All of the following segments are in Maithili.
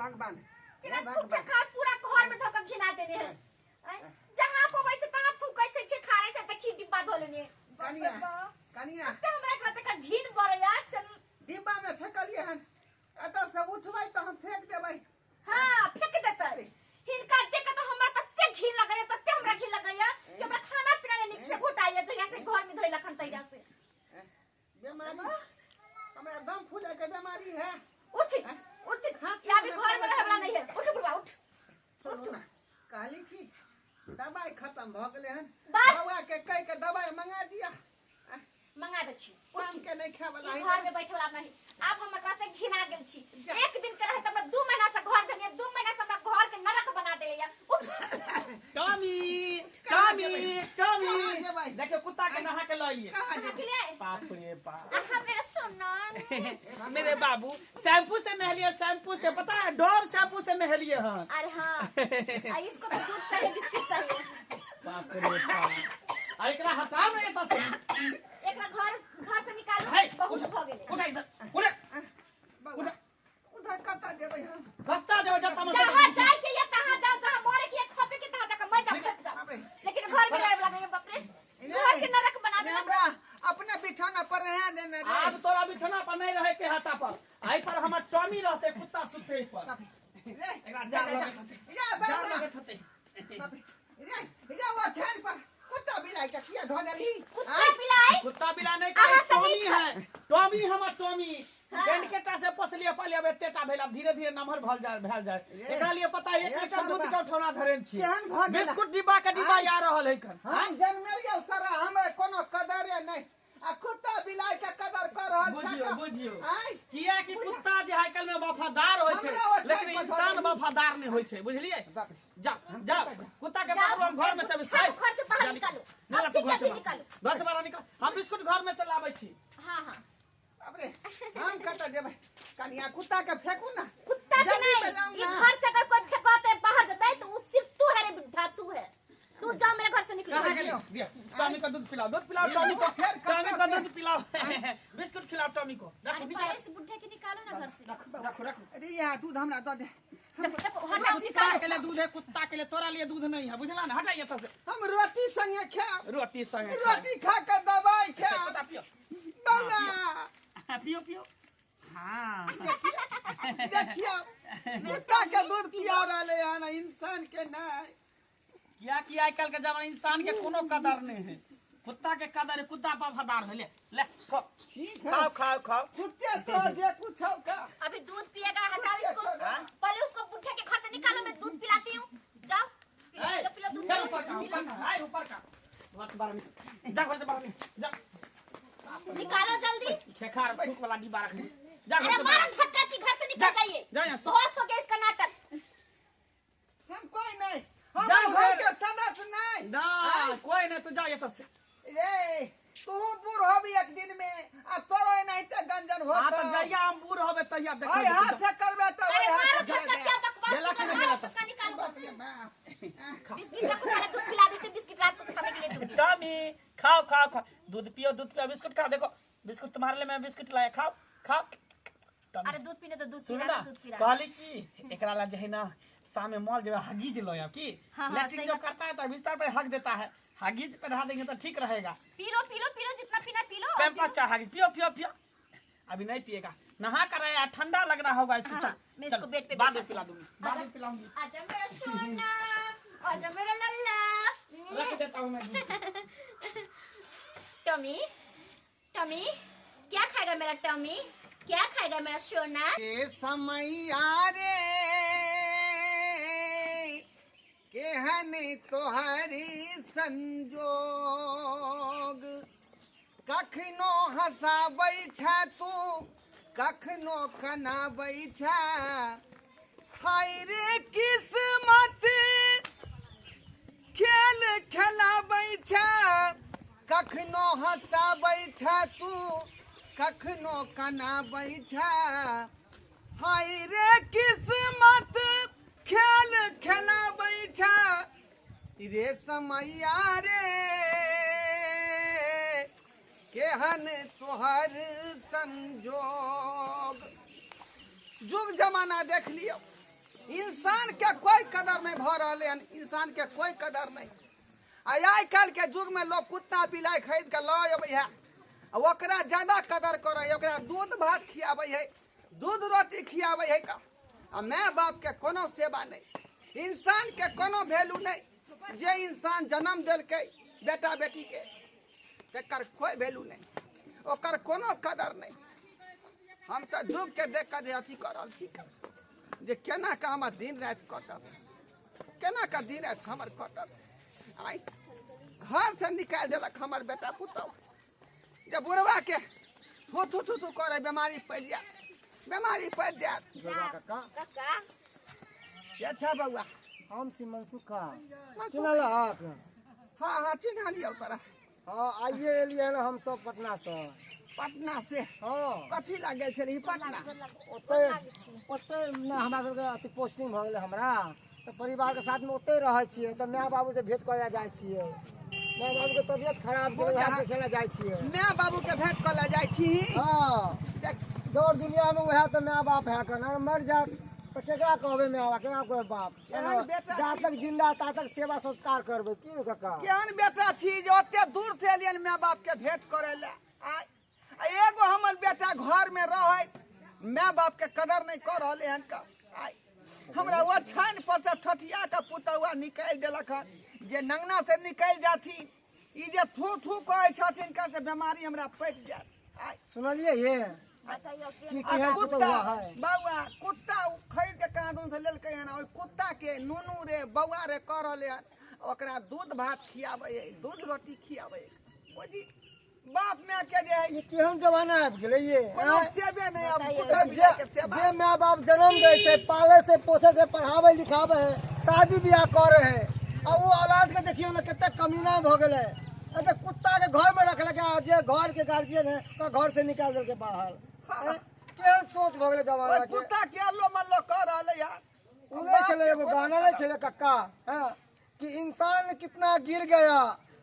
भगवान केना हे थूक भगवान खार पूरा घर में धक घिना देने है आँय? जहाँ पबै छै तहाँ थूकै छै के खारै छै तऽ खी डिब्बा धो लेने कनिया कनिया ते हमरा एकरा तक घिन बरैया ते डिब्बा में फेकलिए हन एतऽ से उठबै तऽ हम फेंक देबै। हाँ, फेंक देतै। हिनका देख के तऽ हमरा तते घिन लगैया, तते हमरा घिन लगैया कि हमरा खाना पीना नहि नीक से घोटाइया जहिया से घर में धइलक हन तहिया से। बीमारी हमरा दम फूले के बीमारी है। उठ उठ, खांसी अभी हमेशा घर में रहे वाला नहीं है। उठ बुढ़वा उठ। सुनू ना, कहली कि दवाई खत्म भऽ गेलै हन। बस। बौआ के कहि के दवाई मंगा दिया। मंगा दै छी। शाम के नहीं खाए वाला ई है। घर में बैठे वाला नहीं। आब हम एकरा से घिना गेल छी। जा। एक दिन के रहे त हमरा 2 महीना से घर धनिया, 2 महीना से हमरा घर के नरक बना देले या। उठ। टॉमी कहाँ टॉमी जेबै? टॉमी, कहाँ जेबै? देखियो कुत्ता के नहा के लऽ अइए। कहाँ जेबै? के लिए? बाप रे बाप। अहाँ मेरा सोना। मेरे बाबू शैम्पू से नहलिए, शैम्पू से, पता है डोव शैम्पू से नहलिए हन। अरे हाँ, आ इसको तो दूध चाहिए, बिस्किट चाहिए। बाप रे बाप, आ एकरा हटाओ ना एतऽ से। एकरा घर घर से निकालू। हे, बहुत उठ, भऽ गेलै। उठ इधर, उठ। बौआ, उधर कतऽ जेबै हम? कतऽ जेबै जतऽ मन जहाँ जाए के ये तहाँ जाओ, जहाँ मरे के ये खपे के तहाँ जाके मर जाओ, खप जाओ। बाप रे। लेकिन घर में रहे वाला नहीं है, बाप रे। घर के नरक बना ने देलक। हमरा अपने बिछौना पर रहे देने रे। आब तोरा बिछौना पर नहीं रहे के हाथा पर, आई पर हमर टॉमी रहते, कुत्ता सुते पर। बाप रे, रे, एकरा जार जा, जा, लगैत होतै। जा, जार बौआ। लगैत होतै। बाप रे, रे, रे, ओ छान पर कुत्ता बिलाई के किया धो देलही? कुत्ता आँय? बिलाई? कुत्ता बिलाई नहीं अहाँ खाई, से टॉमी नहीं है, टॉमी हमर टॉमी। हाँ। पेंट के टा से पोसलिए पालिए, अब एतेटा भेल, अब धीरे धीरे नमहर भल जाय भेल जाय। रे, एकरा लिए पता है, 1 रे लीटर दूध सरबा। के उठौना धरेन छी। केहन भऽ गेला? बिस्कुट डिब्बा के डिब्बा आँय? आ रहल है कन। हम जन्मेलियौ तोरा, हमरा कोनो कदरे नहि, आ कुत्ता बिलाई के कदर कर रहल छै। बुझियो बुझियो आँय? किया कि कुत्ता जे आइ काल्हि में वफादार होइ छै, हमरा ओ छै लेकिन इंसान पसंद। वफादार नहीं होइ छै, बुझलिए? बाप रे। जा जा, हम कुत्ता कुत्ता के जाओ, पकड़ो, हम घर में से जाओ, घर से बाहर निकालो। ना, अब तू घर ठीक से है, बाहर निकालो। घर से बाहर निकाल, हम बिस्कुट घर में से लाबै छी। हाँ हाँ। बाप रे, हम कतऽ जेबै कनिया? कुत्ता के फेंकू ना। कुत्ता के जल्दी नहीं, पे लाउ ये ना। घर से अगर कोई फेंकते बाहर जता है तो वो सिर्फ तू है रे बुढ़ा, तू है। तू जा मेरे घर से निकलो। कहाँ गेली? दिया टॉमी का दूध पिलाओ, दूध पिलाओ टॉमी को। फेर कतऽ टॉमी का से? दूध पिलाओ, बिस्कुट खिलाओ टॉमी को। रखो अरे नीचे। पहले इस बुढ़े के निकालो ना घर से। रखो रखो रखो। अरे यहाँ दूध हमरा दऽ दे। देखो देखो, हटाओ। कुत्ता निकालो। के लिए दूध है, कुत्ता के लिए, तोरा लिए दूध नहीं है, बुझला ना? हटा ये से। हम रोटी संगे खायब। रोटी संगे खाए। रोटी खा के दवाई खायब। कुत्ता पियो। बौआ। पियो पियो, हाँ। देखियो, कुत्ता के दूध पिया रहले हन, इंसान के नहीं। किया कि आइ काल्हि के जमाना इंसान के कोनो कदर नहीं है, कुत्ता के कदर है, कुत्ता वफादार है। ले ले खाओ। ठीक है। खाओ खाओ खाओ। कुत्ते तो दे कुछ का। अभी दूध पिएगा, हटाओ इसको। हाँ? पहले उसको बुढ़े के घर से निकालो, मैं दूध पिलाती हूँ। जाओ पिलो। ए, पिलो पिलो दूध। चल ऊपर का, ऊपर का, आए ऊपर का। बस बाहर निकल। जा घर से बाहर निकल जा। निकालो जल्दी। खेखार थूक वाला डिब्बा रख दे। जा घर अरे से मारो बाहर। धक्का की घर से निकल जा, जाइए। जा यहाँ से। बहुत हो गया इसका नाटक। हम कोई नहीं, हम जा घर घर। के सदस्य नहीं। ना आय? कोई नहीं, तू जा ये तो से। रे तू बूढ़ होबी एक दिन में, आ तोरो एनाहिते गंजन होतो। हाँ तो जहिया हम बूढ़ होबे तहिया देखो। ओइ हाथ से करबे तो अरे ओइ हाथ मारो से धक्का, दे। क्या बकवास गेला कर कि रहा नहीं है? गेला? धक्का निकालो बाप घर रे से। बाप। बिस्किट रखो, पहले दूध पिला देती, बिस्किट रात को खाने के लिए दूंगी। टॉमी खाओ खाओ खाओ, दूध पियो दूध पियो, बिस्कुट खाओ। देखो बिस्कुट तुम्हारे लिए मैं बिस्कुट लाया, खाओ खाओ टॉमी। अरे दूध पीने तो दूध सुन पी ना, रहा, दूध पी रहा। कहली कि एकरा ला जे है ना सामने मॉल जेबे, हगीज लो की। हाँ, हाँ, लेट्रिन सही जो बात। करता है तो बिस्तर पर हक देता है, हगीज पे रहा देंगे तो ठीक रहेगा। P low P low P low, जितना पीना पी लो। पैम्पर्स चाहे हगीज पियो पियो पियो। अभी नहीं पिएगा, नहा कर आया, ठंडा लग रहा होगा इसको। हाँ, चल मैं चल, इसको बेड पे बाद बैठा में पिला दूंगी, बाद में पिलाऊंगी। आजा मेरा सोना, आजा मेरा लल्ला। रख देता हूँ मैं दूध। टॉमी टॉमी क्या खाएगा मेरा टॉमी, क्या खाएगा मेरा सोना? के समैया रे केहन तोहरी संजोग, कखनो हंसाबै छै तू, कखनो कनाबै छै। हाय रे किस्मत खेल खेलाबै छै, कखनो हंसाबै छै तू, कखनो कनाबै छै। हाय रे किस्मत खेल खेलाबै छै। रे समैया रे केहन तोहर संजोग। जुग जमाना देख लियौ। इंसान के कोई कदर नहीं भऽ रहलै हन, इंसान के कोई कदर नहीं। आ आइ काल्हि के युग में लोग कुत्ता बिलाइ खरीद के लऽ अबै है, आ ओकरा ज्यादा कदर करै है, ओकरा दूध भात खियाबै है, दूध रोटी खियाबै है का। आ my बाप के कोनो सेवा नहीं, इंसान के कोनो वैल्यू नहीं। जे इंसान जन्म देलकै बेटा बेटी के, तेकर कोई वैल्यू नहीं, ओकर कोनो कदर नहीं। हम तऽ युग के देख कऽ जे अथी कऽ रहल छी जे केना कऽ हमर दिन राति कटत, केना कऽ दिन राति हमर कटत। आइ घर से निकालि देलक हमर बेटा पुतहु, जे बुढ़वा के थू थू थू थू करे बीमारी पड़ि जायत, बीमारी पड़ि जायत। काका के छै बौआ? हम छी मनसुखा। चिन्हलहक? हाँ हाँ चिन्ह लियौ तोरा। हाँ आइए एलियै हन हम सब पटना से। पटना से? हाँ। कथी लए गेल छलही पटना? ओतै ओतै ने हमरा सबके अथी पोस्टिंग भऽ गेलै हमरा, तऽ परिवारके साथमे ओतै रहै छियै, तऽ माय बाबूसँ भेंट करै लए जाइ छियै। माय बाबूके तबियत खराब छै, वएह देखै लए जाइ छियै। माय बाबूके भेंट करै लए जाइ छी? हाँ। दौड़ दुनियामे वएह तऽ माय बाप है कन, अगर मरि जायत तऽ केकरा कहबै माय बाप, केकरा कहबै बाप? केहन बेटा जा छी? तक जिंदा ता तक सेवा सत्कार करबै की काका? केहन बेटा छी जे ओते दूर से एलियन माय बाप के भेंट करे लए? आय आ एगो हमर बेटा घर में रहै, माय बाप के कदर नहीं कर रहलै हन का। आय हमरा ओ छानि पर से ठठिया के पुतौआ निकालि देलक हन, जे नंगना से निकलि जाथिन, ई जे थू थू कहै छथिन का से बीमारी हमरा पटि जायत। आय सुनलियै ये बताइयो की आ केहन कुत्ता पुतौआ है? बौआ कुत्ता ओ खरीद के कहाँ से लेलकै हन, ओहि कुत्ता के नूनू रे बौआ रे कऽ रहलै हन, ओकरा दूध भात खियाबै है, दूध रोटी खियाबै है। बुझी बाप माय के जे है ई केहन जमाना आबि गेलै ये? कोनो आँय? सेवे नहि आब बताइए। कुत्ता जे बिलाइ के सेवा। जे माय बाप जन्म दै छै, पालै छै, पोसै छै, पढ़ाबै लिखाबै है, शादी बियाह करै है, आ ओ औलाद के देखियौ ने कते कमीना भऽ गेलै। एते कुत्ता के घर में रखलकै, आ जे घर के गार्जियन है ओकरा घर से निकालि देलकै बाहर। हाँ। केहन सोच भऽ गेलै जमाना ओहि के? कुत्ता के अल्लो मल्लो कऽ रहलै हन। उ नहि छलै एगो गाना नहि छलै कक्का, हाँ, कि इंसान कितना गिर गया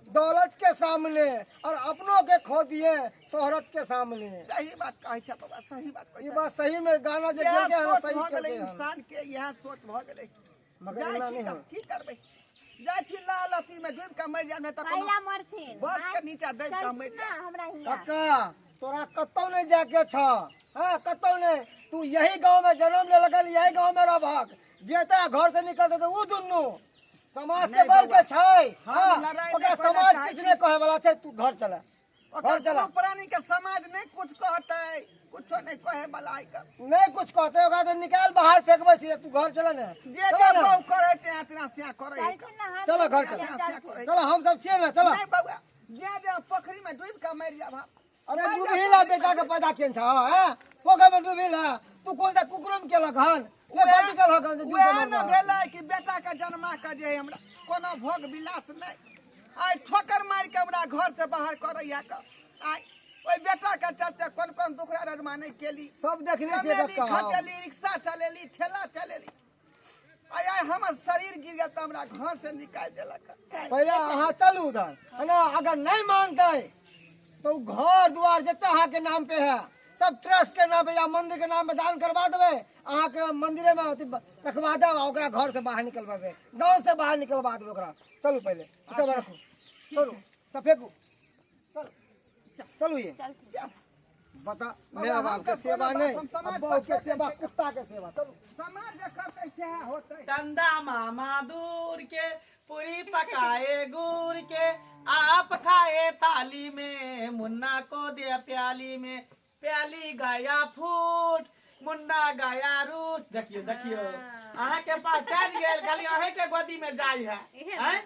दौलत के सामने और अपनों के खो दिए शोहरत के सामने। सही बात कहै छै बाबा, सही बात कहै ई छै। बात सही में गाना जे इएह गेलकै हन, सोच सही भऽ गेलै केलकै हन। इंसान के, इएह सोच भऽ गेलै। मगर जाइ एना छी नहि तऽ होइ। की करबै, जाइ छी लाल अथी में डूबि कऽ मरि जायब, नहि तऽ कोनो कैला मरथिन बस के नीचा दबि कऽ मरि चलथिन ना जायब। हमरा हियाँ। कक्का तोरा कतौ नहीं जाके छ, हाँ कतौ नहीं, तू यही गांव में जन्म लेलकन, यही गांव में रहबहक। जेता घर से निकलते तो उ दुनू समाज से नहीं बढ़ के बौआ, छै। हम हाँ, लड़ाई ओकरा नहि करय समाज चाहै किछु छी। नहीं कहे वाला छै, तू घर चला, ओकरा घर चला। कोनो प्राणी के समाज नहीं कुछ कहतै, कुछो नहीं कहे वाला है का। नहीं कुछ कहते, ओकरा से निकाल बाहर फेंकबै छी, तू घर चला ने। जे चला जे ने। बहू करै ते तेना से करै है का। चलथिन ना हम चलो घर हियाँ, चला। चलथिन। चलो हम सब छियै ने, चलो। नहीं बौआ, जे जे पोखरी में डूबि कऽ मरि जाब हम। अरे मरि जाब डूबही ला पोखरी में बेटा के डूबि। पैदा केने छह, हैं? पोखरि में डूबही ला, तू कोन सा कुकरम केलक हन? ले उएह कथी केलक हन जे डूबि उएह कऽ ने मरलह? भेलै कि बेटा के जन्मा के जे हमरा कोनो भोग विलास नहीं, आइ ठोकर मारि के हमरा घर से बाहर करैया के। आइ ओहि बेटा के चलते कोन कोन दुखड़ा रजमा नहीं केली, सब देखने छियै कमेली, कक्का। खटेली, रिक्शा चलेली, ठेला चलेली, आइ आइ हमर शरीर गिर गेल तऽ हमरा घर से निकालि देलक। पहिले अहाँ चलू उधर, है ना? अगर नहीं मानतै तो घर द्वार जते अहाँ के नाम पे है सब ट्रस्ट के नाम पे या मंदिर के नाम पे दान करवा देबै, अहाँ के मंदिरे में अथी रखवा देब, आ ओकरा घर से बाहर निकलवाबै, गाँव से बाहर निकलवा देबै ओकरा। चलू पहिले सब रखू, चलू सब फेंकू, चलू चलू ये बता, मेरा हम बाप के तऽ सेवा कोनो बात नहीं, हम समाज अब बहू पर के सेवा, छोड़ि दै कुत्ता के सेवा। चलू समाज जे करतै सएह होतै। चंदा मामा दूर के पूरी पकाए गुड़ के, आप खाए थाली में, मुन्ना को दे प्याली में, प्याली गया फूट, मुन्ना गया रूस। देखियो देखियो अहाँ के पहचान गेल, खाली अहें के गोदी में जाय है। एहे हैं?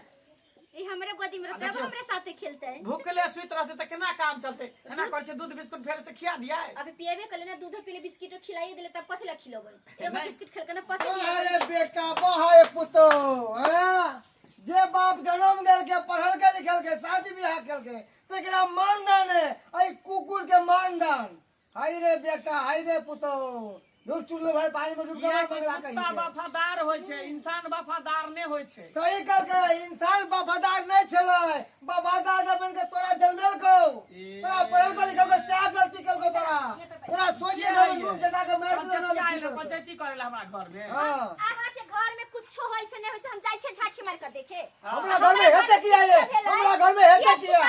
ई हमरे गोदी में रहते, अब देखियो। हमरे साथे खेलते। भूखले सुइत रहते त केना काम चलते? एना करै छै दूध बिस्कुट फेर से खिया दिया। अभी पिएबे कले ना, दूधो पीले बिस्किटो खिलाइए देले, तब कथी ला खिलेबै? एगो नहीं। बिस्किट खेलके ना पचलिए। अरे बेटा बहाए पुतो, हैं? जे बाप जन्म देलके, पढ़लके लिखलके, शादी बियाह केलके, तेकरा मानदान है, अई कुकुर के मानदान। हाय रे बेटा, हाय रे पुतो, डूब चुल्लू भर पानी में डूब के किया मर कि मगरा कुत्ता वफादार होय छै, इंसान वफादार नै होय छै। सही कहलकै, इंसान वफादार नै छलै, वफादार न बन के तोरा जन्मेलकौ, तोरा पढ़लको लिखलको, सएह गलती केलकौ तोरा। तोरा सोझे घर में नून चटा के मारि देलौ। पंचायती करे ला हमरा घर में। हां, अहाँ के घर में कुछो होय छै नै होय छै, हम जाइ छै झांकी मार के देखे। हमरा घर में हेतै किया ये? हमरा घर में हेतै किया?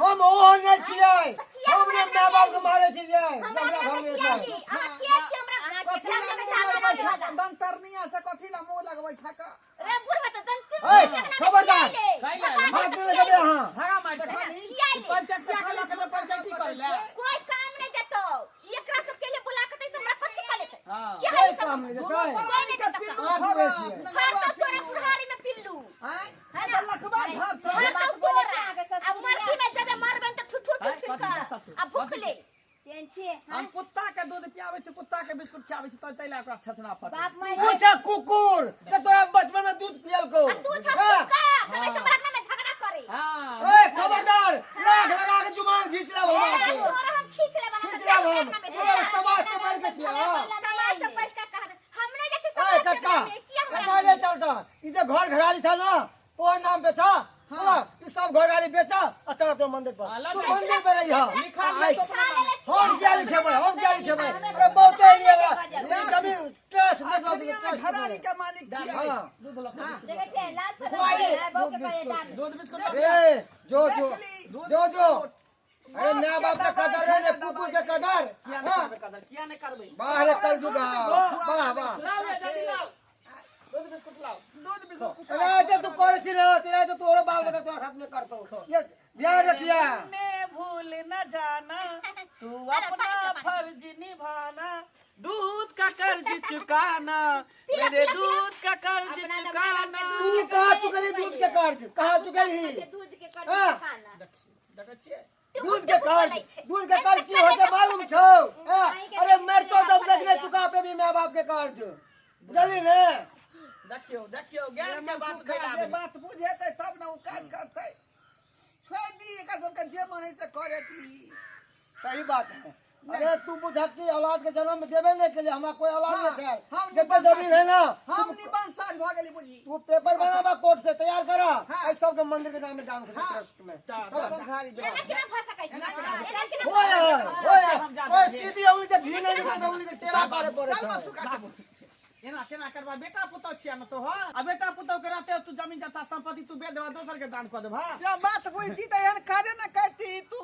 हम ओहो नै छियै, हम ने माय बाप के मारै छी जे हमरा घर में हेतै। अहाँ के छी हमरा दंतरनिया से कथी ला मुंह लगबै छक रे बुढ़वा त दंत। खबरदार, हाथ नहि लगेबै अहाँ। भागा मार पंचायती के लके पंचायती करे ला कोई काम नै देतौ। एकरा सब के लिए बुला के तै हमरा कथि कर लेतै? हां, के कोई है सब काम नहि देतै। कोई नै देतौ। हर तो तोरा बुढ़ारी में पिल्लू हैं है ना? लखबा घर हर तो तोरा अब मरती में जबे मरबे त ठुठु ठुठु कथी के ससुर? कर आ भूखले हम कुत्ता के दूध पियाबै छी, कुत्ता के बिस्कुट खियाबै छी, तै ला ओकरा छछना फट। बाप माय तू छह कुकुर ते तोरा बचपन में दूध पियलकौ। आ तू छ सुका तबे से हमरा में झगड़ा करे। हां, ए खबरदार, लाख लगा के जुबान घीच लेब हम अहाँके। तोरा हम खींच लेब, खींच लेब हम। ए समाज से बढ़ के छियै। हां, समाज से बढ़ के कह हमने जे छै ए समाज से कक्का, किया हमरा कक्का नहीं चलता। ई जे घर घराड़ी था ना, तोहर नाम पे था। हां, ई सब घर घराड़ी बेचा आ चला तो मंदिर पर। तू मंदिर पर रही। हां, लिखा ले तो अपना नाम। हम क्या लिखेबै, हम क्या लिखेबै? अरे बहुते एलियै हमरा। ई जमीन ट्रस्ट में दऽ दियौ, ट्रस्ट में। घराड़ी के मालिक छियै। हां, दूध लऽ के देखै छियै लाज शरम खुआइए, बहू के दूध कहै बिस्कुट। दान। दूध बिस्कुट रे जो जो देख जो जो, अरे माय बाप के कदर रे, कुकुर के कदर। किया नै करबै कदर? किया नै करबै? वाह रे कलयुग, वाह वाह। लाओ ले जल्दी लाओ, दूध बिस्कुट लाओ। दूध बिस्कुट तेरा जे तू करै छी ना, तेरा जे तोरो बाल बच्चा तोरा साथ में करतौ, ये ध्यान रखिया। ने भूल न जाना तू अपना फर्ज निभाना, दूध का कर्ज चुकाना, मेरे दूध का कर्ज चुकाना। तू कहाँ चुकली दूध के कर्ज? कहाँ चुकली? दूध के कर्ज हाँ। चुकाना। देखै छियै दूध के कर्ज, दूध के कर्ज की होइ छै मालूम छौ? हाँ? अरे मरतो दम देखने चुका पे भी माय बाप के कर्ज, बुझली ने? देखियौ देखियौ, ज्ञान के बात जे धैला बात बुझेतै तब ने ओ काज करतै। छोड़ि दी एकर सबके, जे मन होइ से करे दी। सही बात है। अरे तू बुझत की औलाद के जन्म देबे नहीं के लिए, हमरा कोई औलाद नहीं हाँ, छै। हम जते जमीन है ना, हम निबंध साज भऽ गेली बुझी। तू पेपर बनाबा, कोर्ट से तैयार करा, हाँ। आई सबके मंदिर के नाम में दान कर, हाँ। ट्रस्ट में। सब घराड़ी बेच। एना केना भऽ सकै छै? एना केना हो यार, हो यार, ओए सीधी उंगली से घी नहीं निकलता, उंगली से टेढ़ा करे पड़े चल छै। मसुका चल। एना केना करबा? बेटा पुतौ छियै न तोहर, आ बेटा पुतौ के रहते तू जमीन जथा संपत्ति तू बेच देबा, दोसर के दान कऽ देबा। से बात बुझती तऽ एहन काजे न करती तू,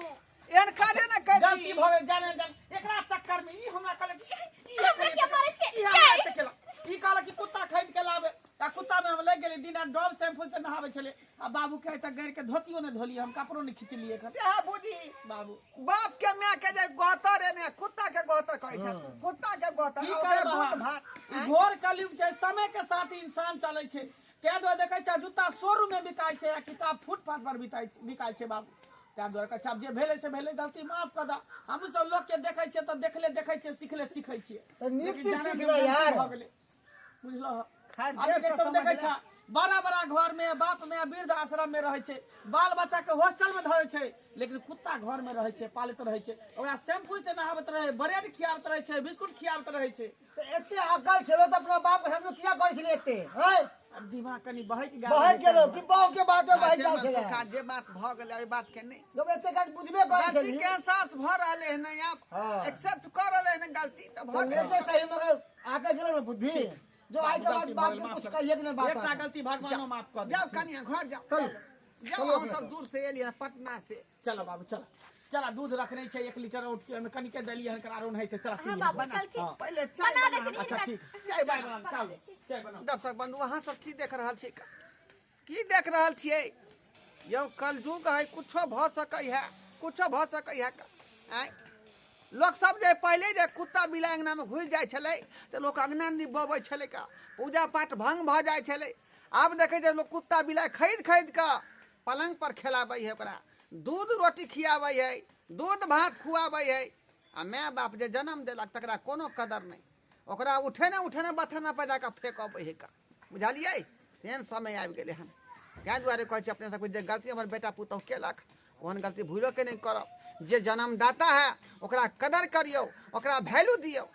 एहन काजे न करती। गलती भऽ गेल, जाने जान एकरा चक्कर में ई हमरा कहलक ई हमरा के मारै छै? ई हमरा एते केलक। ई कहलक कि कुत्ता खरीद के लाबे, आ कुत्ता में हम लागि गेली। दिन रात डॉव शैम्पू से नहाबै छलै, आ बाबू के आइ तक गैर के धोतियो नहि धोलियै हम, कपड़ो नहि खिचलियै एखन। सएह बुझी बाबू बाप के माय के जे गोतर एने कुत्ता के गोतर कहै छै, कुत्ता के गोतर की आ ओकरा करबा? दूध भात। ई घोर कलयुग छै, समय के साथ इंसान चलै छै। ताहि दुआरे देखै छै जूता शोरूम में बिकाइ छै आ किताब फुटपाथ पर बिकाइ छै बाबू। ताहि दुआरे कहै छै आब जे भेलै से भेलै, गलती माफ कऽ दऽ। हमहूँ सब लोक के देखै छियै तऽ देखले देखै छियै, सिखले सिखै छियै। तऽ नीक लेकिन चीज जानै सिखबै के यार। भऽ गेलै, बुझलह? खैर, आब देख के कऽ सब देखै समझ छै बड़ा बड़ा घर में बाप में वृद्ध आश्रम में रहै छै, बाल बच्चा के हॉस्टल में धरै छै, लेकिन कुत्ता घर में रहै छै, पालैत रहै छै, ओकरा शैम्पू से नहाबैत रहै, ब्रेड खियाबैत रहै छै, बिस्कुट खियाबैत रहै छै। तऽ एते अकल छेलो तऽ अपना बाप के साथ में किया करै छली एते? हैं, आब दिमाग कनि बहक गेल। बहक गेलो कि बहू के बात में बहक से जाल छले? मसुका जे बात भऽ गेलै ओहि बात के नहि जब एते काज बुझबे करै गलती छली के एहसास भऽ रहलै हन, आब हाँ। एक्सेप्ट कऽ रहलै हन गलती तऽ भऽ तऽ गेलै। लेते सही, मगर आके गेलो ने बुद्धि, जो आइ के बाद बाप के कुछ कहिए के नहीं बात। एकटा गलती भगवानो माफ कऽ दे। जाउ कनिया घर जाउ, चलू जाउ, हम सब दूर से एलियै हन पटना से। चलो बाबू चलो चला, दूध रखने छै 1 लीटर उठ के ओहिमे कनिके देलियै हन, आरो नहि छै, चला हां पी बाबू बना। चलथिन। हाँ। पहिले चाय बना दै बना। छी। अच्छा ठीक, चाय चाय बना। बनाउ, चाय चाय बनाउ। दर्शक बंधु, अहाँ सब की देख रहल छी? की देख रहल छियै यौ? कलयुग है, कुछो भऽ सकै है, कुछो भऽ सकै है। आँय, लोक सब जे पहिले जे कुत्ता बिलाइ अङ्गनामे घुसि जाइ छलै तऽ लोक अङ्गना निपबै छलै का, पूजा पाठ भङ्ग भऽ जाइ छलै। आब देखै छै लोक कुत्ता बिलाइ खरीद खरीद कऽ पलङ्ग पर खेलाबै है, ओकरा दूध रोटी खियाबै है, दूध भात खुआबै है, आ माय बाप जे जन्म देलक तकरा कोनो कदर नहि, ओकरा उठेने उठेने बथाना पर जाकऽ फेक अबै है का। बुझलियै? तेहन समय आबि गेलै हन। ताहि दुआरे कहै छी अपने सबके जे गलती हमर बेटा पुतहु केलक ओहन गलती भूलोके नहि करब। जे जन्मदाता है ओकरा कदर करियौ, ओकरा वैल्यू दियौ,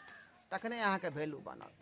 तखने अहाँके वैल्यू बनत।